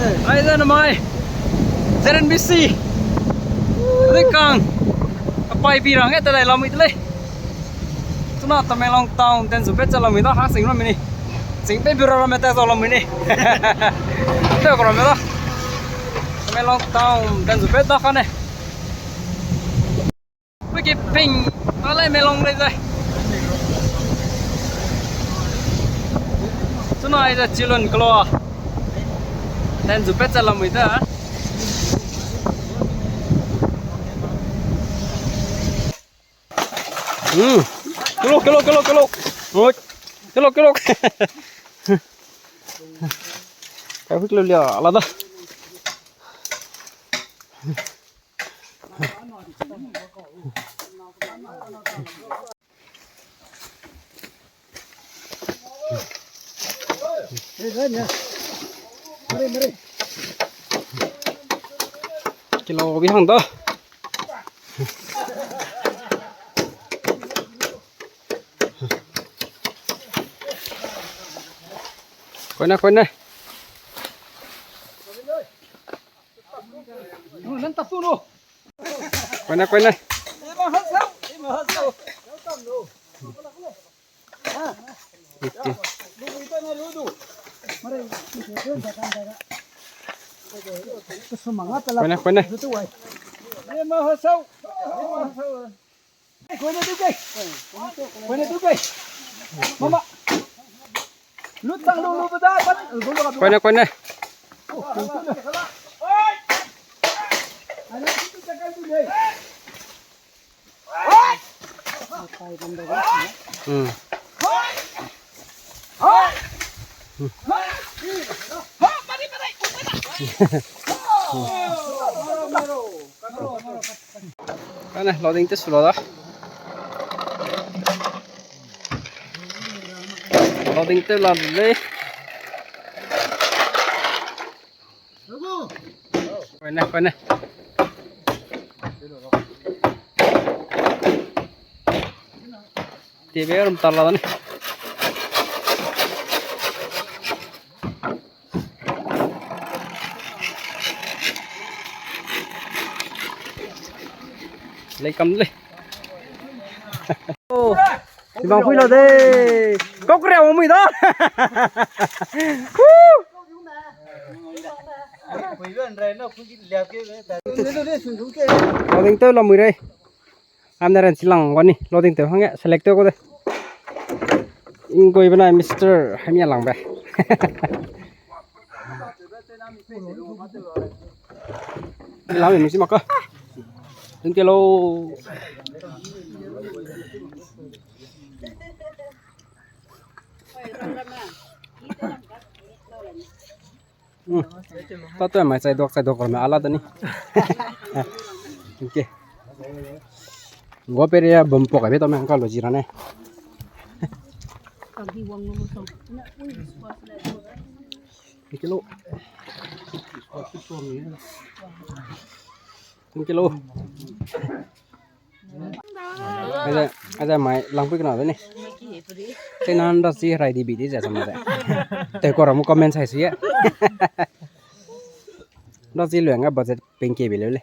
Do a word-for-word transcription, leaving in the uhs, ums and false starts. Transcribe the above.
Aize namai, Z N B C, Zikang, apai pi rang e te lai lamui de lei. Chuna Tamenglong town ten zu pet cha lamui da, ha sing lamui ni. Sing pe bura ramme ta zau lamui ni. Te ko ramme da. Tamenglong town ten zu pet da kane. Pui ki ping, ta lei melong lei zai. Chuna aize chilun kelo. Ten zu pet cha lamui da. Hmm. Kelo, kelo, kelo, kelo. Oi. Kelo, kelo. Kai hui kelo lia, ala da. Kilo bi hang da. Koine, koine. Koine, koine. Koine, koine. Koine, koine. Hmm. Kane loading te su lo da. Loading te la lei. Koine, koine. Tibe rum ta la dan. Lei kam lei. Oh, ibang pui lo de. Kau kria mui da. Woo! Loading tew lamui rei. Am ne ran chilang wani loading tew hangge select tew ko de. Ingkoi benai Mister Haimia lang be. Lam mi si mak ka. Thank you lo. Hmm. Tato mai chai dok, chai dok mai ala dani. Okay. Ngo pere ya bum pok abe to me angka lo jira ne. Kilo. Kilo. Aza, aza mai langpui kena de ni. Tena nda si rai di bi di za sama de. Te ko ramu comment sai si ye. Nda si luang a budget pengke bi le le.